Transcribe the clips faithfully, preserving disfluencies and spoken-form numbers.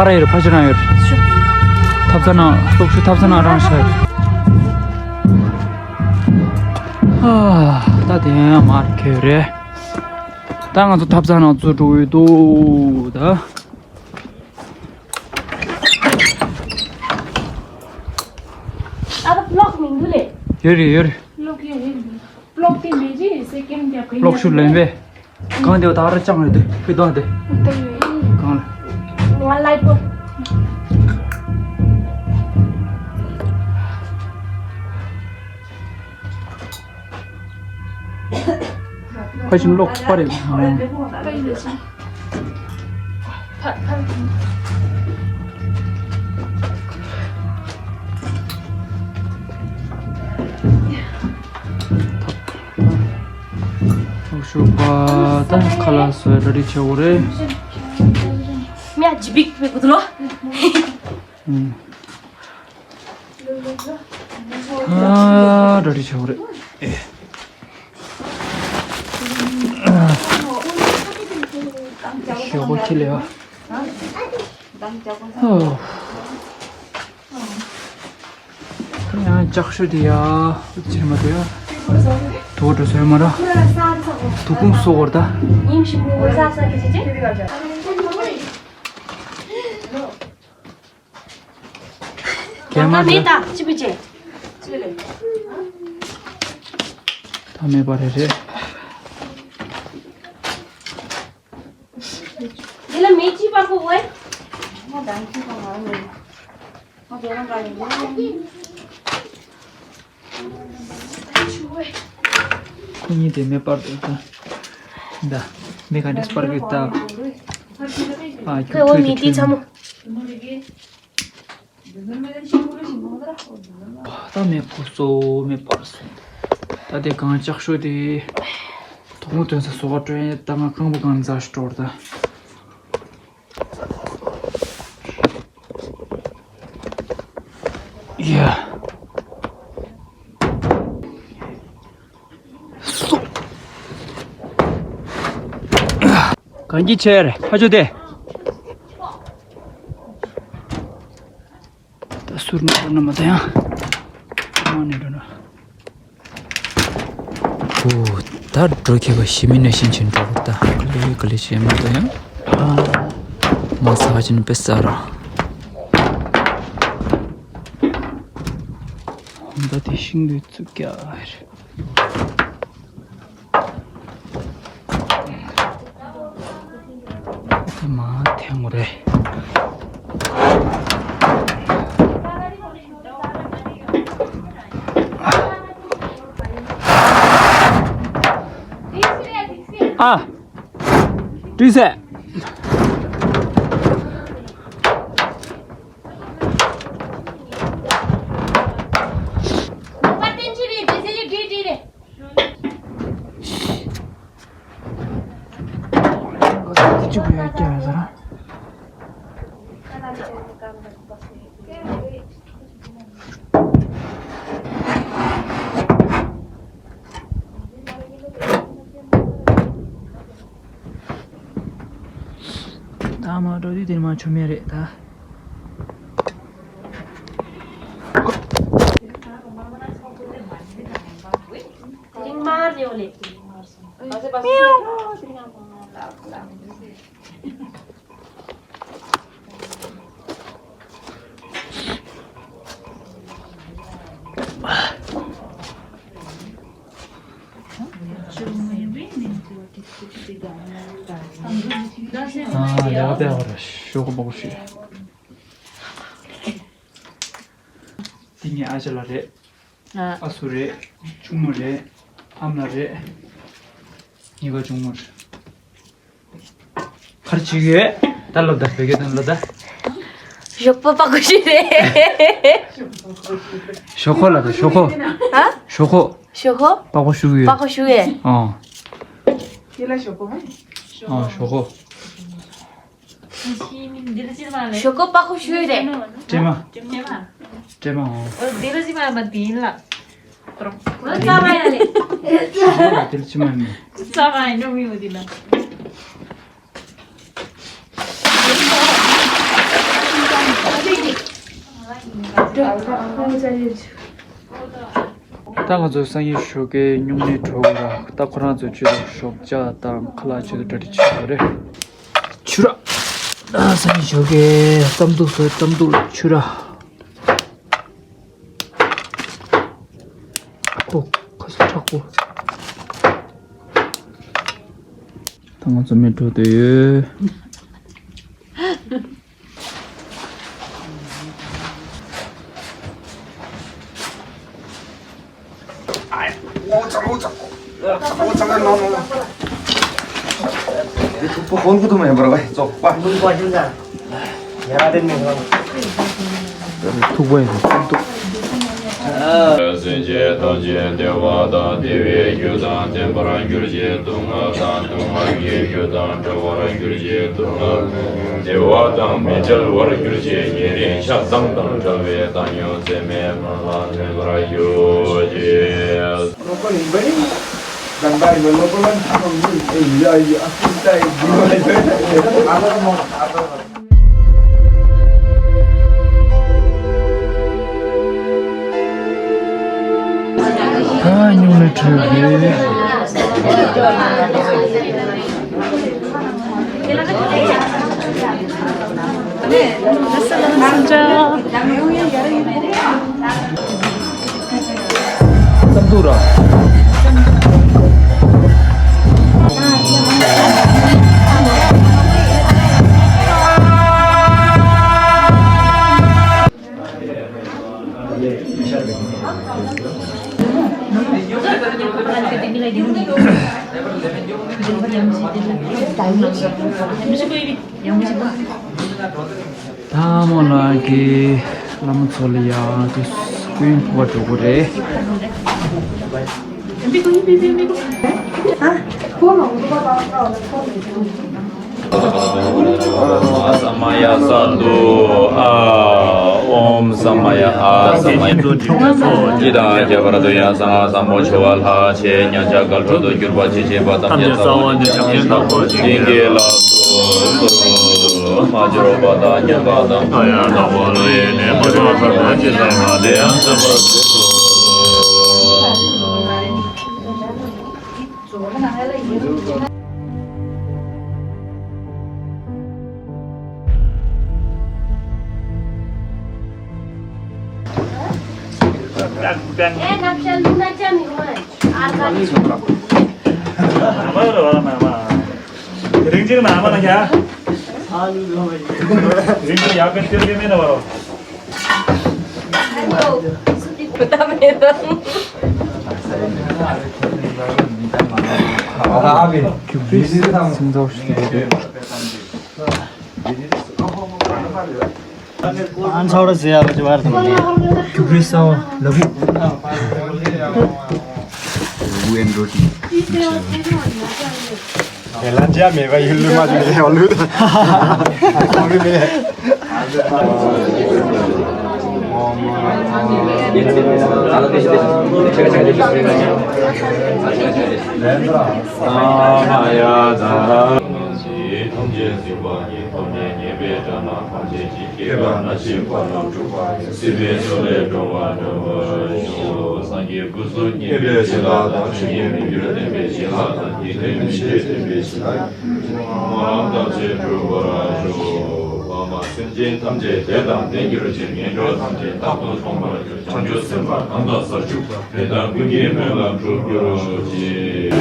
ར་ཡོད་རེད། ཕ་ཆེ་རང་ཡོད་རེད། ཐབ་ཚང་ནང་སློབ་ཞུ་ཐབ་ཚང་ནང་རང་ཤག་ཨ། ད་དེ་ཡང་མར་ཁེལ་རེད། ད་ང་ཚོ་ཐབ་ཚང་ནང་ཚུར་འགྲོ་ཡོད་འདུག་ད། ཨ་ད་པློག་མི་འདུག་ལེ། ཡོད་རེད་ཡོད་རེད། པློག་ཡོད་རེད། པློག་དེ་མེད་ཅི་སེ་ཀེམ་རྒྱབ་གི། པློག་ཤུ་ལེན་པས། གང་དེ་བ་ད་ར་ཅང་རེད་དེ་ཕི་དོ་དེ། གང་ལ། ང་ལའི་པོ། ཕ་ཤིང་ལོག་པ་རེད། ཤུ་པ་ད་ཁ་ལག་བཟོས་ར་རི་ཆེ་བོ་རེད། མི་ཨ་ཇི་བིག་བེ་གུ་དུ་ལོ། ཨ་ར་རི་ཆེ་བོ་རེད། ཞོག་པོ་ཁྱི་ལས་ཨ། ཡང་ལྕགས་ཤོད་དེ་ཡ། ཅིར་མ་དེ་ཡ། དུ་བ་འགྲོ་སོང་མ་ར། དུ་ཁུང་སོ་བར་ད། ཉིམ་ཞིག་མོ་ས་ས་གི་ཅི་ཅི། གད་མ་མེད་ད་ཅི་བི་ཅེ། ད་མེད་པ་རེད་རེད། འདི་ལ་མེ་ཅི་པ་ཁོ་བས། ཁོ་གཉིས་དེ་མེ་སྤར་དུ་ད། ད་མེ་ག་འདྲས་སྤར་གི་ད། ཨ་ཁོས་འོ་མི་དེ་ཚ་མོ། ད་མེ་ཁོ་སོ་མེ་སྤར་སོ། ད་དེ་གང་ལྕགས་ཤོད་དེ། དོག་མོ་དོན་ས་སོ་ག་སྤྲོད་ཡས་ད་ང་རྐང་པ་གང་ཛ་ཞིག་སྤྲོར་ད། ཡ། གང་གི་ཆེར་ཕ་ཆོ་དེ། ད་ཟུར་ནས་འགྲོ་ན་མ་ད་ཡང་། མ་ནས་འགྲོ་ན། ཨོ། ད་འགྲོ་མཁས་པ་ཞི་མི་ནས་ཤིན་ཆེན་འགྲོ་གི་ད་ག་ལེ་ག་ལེ་བྱེད་མ་ད་ཡང་། མ་ཚ་བ་ཅན་དཔེ་ས་ར། ད་དེ་ཤིང་དུ་བཙུགས་ཀྱ་རེད། ད་མ་ཐེངས་རེད། ཨ། བཀྲིས་སེ། ད་མ་འགྲོ་དུས་དེར་མ་ཆོ་མེད་རེད་ད། དེ་རིང་མར་ཡོང་ལེ། མིའུ། ཨ་ལས་ཀ་བལྟས་པ་རེད། ཤོག་གུ་པགས་པ་བཤུས། འདི་ངའི་ཨ་ཅག་ལགས་རེད། ཨ། ཨ་སུ་རེད། གཅུང་མོ་རེད། ཨ་མ་ལགས་རེད། གཉིས་ཀ་གཅུང་མོ་རེད། ག་རེ་བྱེད་ཀྱི་ཡོད། ད་ལབ་ད་བོད་སྐད་དང་ལབ་ད། ཞོག་པོ་པགས་པ་བཤུས་རེད། ཞོག་ཁོག་ལབ་ད་ཞོག་ཁོག་ཨ། ཞོག་ཁོག་ཞོག་ཁོག་པགས་པ་བཤུས་ཀྱི་ཡོད། པགས་པ་བཤུས་ཡོད། ཨོ། ཁྱེད་ལ་ཞོག་ཁོག་མ། ཨོ་ཞོག་ཁོག་ཞོག་ཁོག་པགས་པ་བཤུས་རེད། སྲན་མ། སྲན་མ། སྲན་མ་ཨོ། འདི་ལ་ཅི་མ་མ་དེ་ཡིན་ལ། ང་རྩ་བ་ཡ་རེད། ཞོག་ཁོག་ལ་དེ་ལ་ཅི་མ་ཡིན། རྩ་བ་ཡ་ཉོ་མི་ཡོད་དེ་ལ། ད་ང་ཚོ་སངས་རྒྱས་ཞོགས་ཀའི་སྨྱུང་གནས་གྲོལ་དགོས་ར། ད་ཁོ་རང་ཚོ་ཆེད་དུ་ཞོགས་ཇ་དང་ཁ་ལག་ཆེད་དུ་གྲ་སྒྲིག་བྱེད་དགོས་རེད། ཆུ་ར། ད་སངས་རྒྱས་ཞོགས་ཀའི་རྩམ་ཐུག་ཟ། རྩམ་ཐུག་ལ་ཆུ་ར། ཨོ། ཁ་ཟས་དྲག་པོ། ད་ང་ཚོ་མི་འགྲོ་འདོད་ཡོད། ཐུག་པ་ཡིན་ན་ཐུག་ཐུག། སེམས་ཅན་ཐམས་ཅད་བདེ་བ་དང་བདེ་བའི་རྒྱུ་དང་ལྡན་པར་གྱུར་ཅིག་སྡུག་བསྔལ་དང་སྡུག་བསྔལ་གྱི་རྒྱུ་དང་བྲལ་བར་གྱུར་ཅིག་སྡུག་བསྔལ་བདེ་བ་དང་མི་འབྲལ་བར་གྱུར་ཅིག་ཉེ་རིང་ཆགས་སྡང་དང་བྲལ་བའི་བཏང་སྙོམས་ཚད་མེད་པ་ལ་ལྷུན་པར་གྱུར་ཅིག་ད་སྨྱུང་གནས་གྲོལ་གི། རྩམ་ཐུག་ར། ད་མོ་ལགས་ཀྱིས་བླ་མ་ཚོ་ལ་ཡང་དུ་སྐུ་ཡོན་ཕུལ་བར་འགྲོ་དགོས་རེད། ཨོཾ་ས་མ་ཡ། ཨ། ཨོཾ་ས་མ་ཡ། ཨ། ས་མ་ཡ། འཇིགས་དང་ཁྱད་པར་དུ་ཡང་གསང་སྔགས་བཟང་པོ་ཆེ་བ་ལྷག་བཅས་མཉམ་གཞག་འགལ་འཁྲུལ་དུ་གྱུར་པ་ཇི་བཞིན་པ་ཐམས་ཅད་རྩ་བ་ནས་བྱང་ཆུབ་ཏུ་འཇུག་པའི་ལམ་དུ་མ་གྱུར་པ་དང་ཉམས་པ་དང་། ཡང་དག་པར་ཡེ་ནས་མ་གྱུར་པ་ཐམས་ཅད་ཀྱི་ལམ་དེ་ཡང་བརྩམ་པར་བྱེད་དོ། རིང་ཅིག་ན་མ་ན་ཡ། རིང་ཅིག་ཡག་གི་སྟེར་གི་མེད་ན་བ་རོ། ཨན་ཚའོ་ར་ཟེར་ཡ་བ་ཅི་བར་དང་། རྒྱུགས་རིས་སའོ་ལ་བུ། བུ་ཨན་རོ་ཏི། ལ་འཇའ་མེད་པ་ཡུལ་ལུས་མ་ལུས་ལས་ལུས་དང་། ཁོང་གི་མེད། ཐམས་ཅད་གཟིགས་པ་ཉིད་ཐོབ་ནས་ཉེས་པའི་དགྲ་རྣམས་ཕམ་བྱས་ཤིང་། སྐྱེ་རྒ་ན་འཆིའི་རྦ་རླབས་འཁྲུགས་པ་ཡི། སྲིད་པའི་མཚོ་ལས་འགྲོ་བ་སྒྲོལ་བར་ཤོག་སངས་རྒྱས་སྐུ་གསུམ་མཉེས་པའི་བྱིན་རླབས་དང་། ཆོས་ཉིད་མི་འགྱུར་བརྟན་པའི་བྱིན་རླབས་དང་། རྒྱུན་མཐའི་མི་ཆད་བརྟན་པའི་བྱིན་རླབས་ཀྱིས། སྨོན་ལམ་ཐམས་ཅད་འགྲུབ་པར་ཤོག་སེམས་ཅན་ཐམས་ཅད་བདེ་དང་ལྡན་གྱུར་ཅིག་ངན་འགྲོ་ཐམས་ཅད་རྟག་ཏུ་སྟོངས་པར་གྱུར། བྱང་ཆུབ་སེམས་དཔའ་གང་དག་སར་བཞུགས། དེ་དག་ཀུན་གྱི་སྨོན་ལམ་འགྲུབ་གྱུར་ཅིག་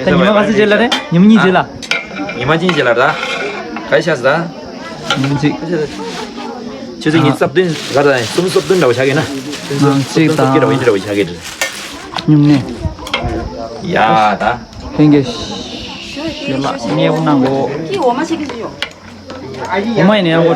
ད་ཉི་མ་ག་ཚོད་རྗེས་ལ་རེད། ཉི་མ་གཉིས་རྗེས་ལ། མ་ཅིན་ཞེ་ལ་ར། ག་ཤ་ཟ། མང་ཅིག་ཆུ་ཚོད་ཉི་ཤུ་རྩ་བདུན་ག་ར་གསུམ་རྩ་བདུན་འདྲ་བོ་ཆགས་ཀྱི་ན། མང་ཅིག་དང་། འདྲ་བོ་ཆགས་ཀྱི་རེད། སྨྱུང་གནས། ཡ་ད། ཧེང་གེ་ཞེ་ལ་མཉེས་པོ་གནང་གོ། འོ་མ་ཡིན་ནས་ཡང་གོ།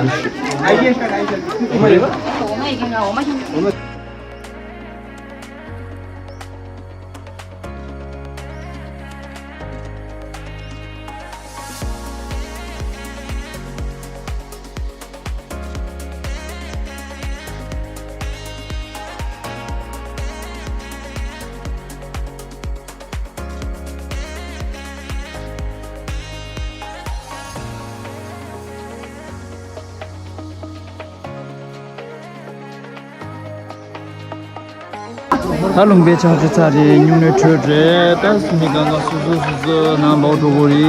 ད་ལུང་པའི་ཆར་ཆུ་ཚ་རེད། སྨྱུང་གནས་གྲོལ་རེད། ད་སུ་མི་གང་ག་སུ་སུ་སུ་སུ་ནང་ལོག་འགྲོ་གི་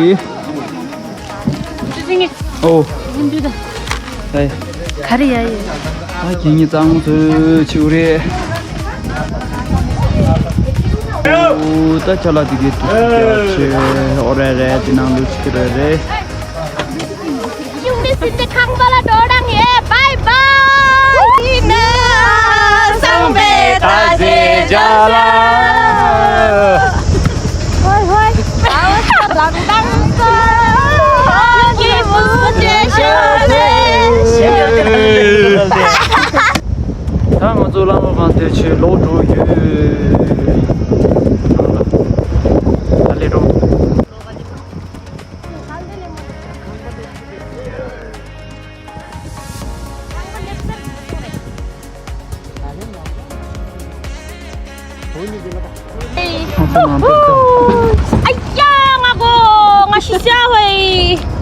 རེད། ཨོ། ཨེ། ག་རེ་ཡ་ཡི། ད་ཁྱེད་གཉིས་གཙང་མོ་ཚོས་ཆིའུ་རེད། ཨོ། ད་ཅ་ལག་དེ་གའི་དུས་སུ་ཆེ་ཨོ་རེད་རེད། དེ་ནང་ལུས་ཆིག་རེད་རེད། གཞུང་ནས་སྲིད་འདི་ཁང་པ་ལ་འགྲོ་གྲང་ཡེ། བའི་བའི། ཡིན་ན་སང་པའི་ད་ཟེ་ཇ་ལ། ཧོའི་ཧོའི། ཨའོ་ས་ལང་ཏང་ས། ཡོ་གི་མུ་ཏེ་ཤོ་ནེ། ད་ང་ཚོ་བླ་མ་ཁང་དེ་ཆེ་ལོག་འགྲོ་ཡོད། ད་ལས་འགྲོ། ཨ་ཡ། ང་གོ། ང་ཤི་ཤ་ཧོའི།